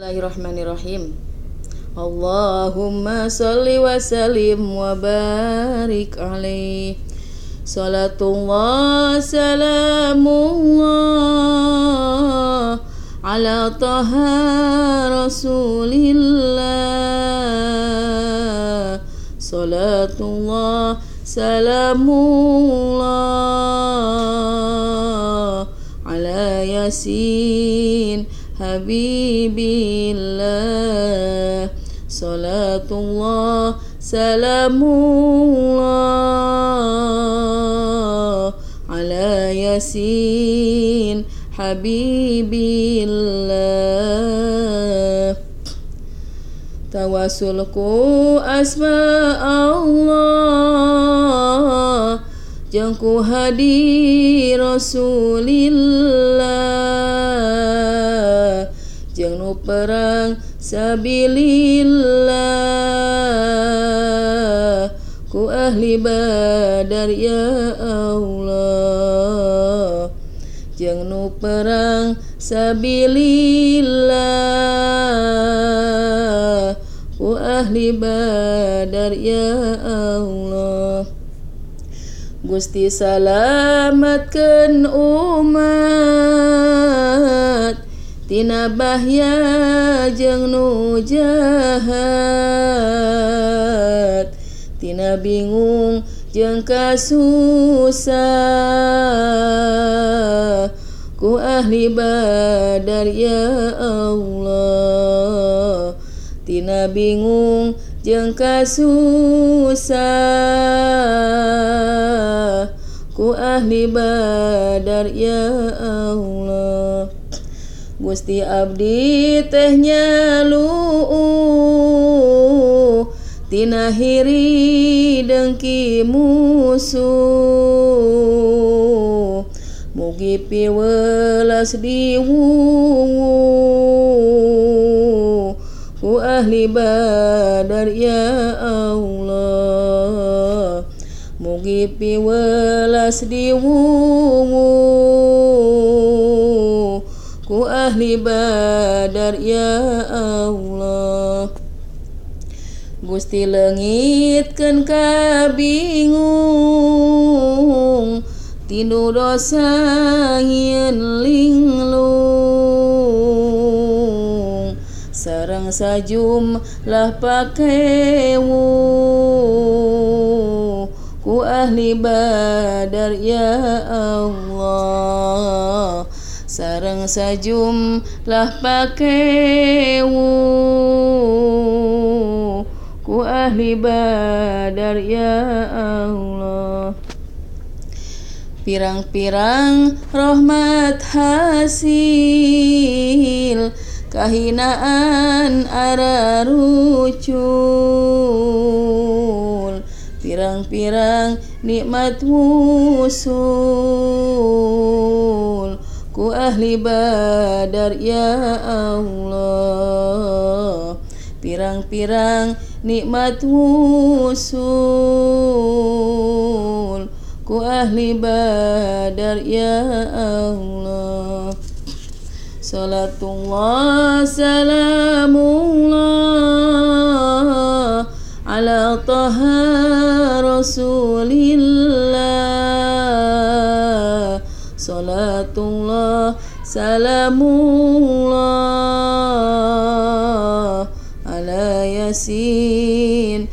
Bismillahirrahmanirrahim. Allahumma sholli wa sallim wa barik alaih. Salatullah salamullah ala taha rasulillah. Salatullah salamullah ala yasin habibillah. Salatullah salamullah ala yasin habibillah. Tawasulku asma Allah jeung ku hadi Rasulillah, jeung nu perang sabilillah ku ahli badar ya Allah, jeung nu perang sabilillah ku ahli badar ya Allah. Gusti salamatkeun umat tina bahya jeung nu jahat, tina bingung jeung kasusah ku ahli badar ya Allah, tina bingung jeung kasusah ku ahli badar ya Allah. Gusti abdi teh nyalu'u tina hiri dengki musuh, mugi piwelas diwungu ku ahli badar ya Allah, mugi piwelas diwungu ku ahli badar ya Allah. Gusti leungitkeun kabingung tinu dosa nyieun linglung, sareng sajumlah pakewu ku ahli badar ya Allah, sareng sajumlah pakewu ku ahli badar ya Allah. Pirang-pirang rahmat hasil kahinaan ararucul, pirang-pirang nikmat wusul ku ahli badar ya Allah, pirang-pirang nikmat wusul ku ahli badar ya Allah. Salatullah salamullah ala taha rasulillah. Salatullah salamullah ala yasin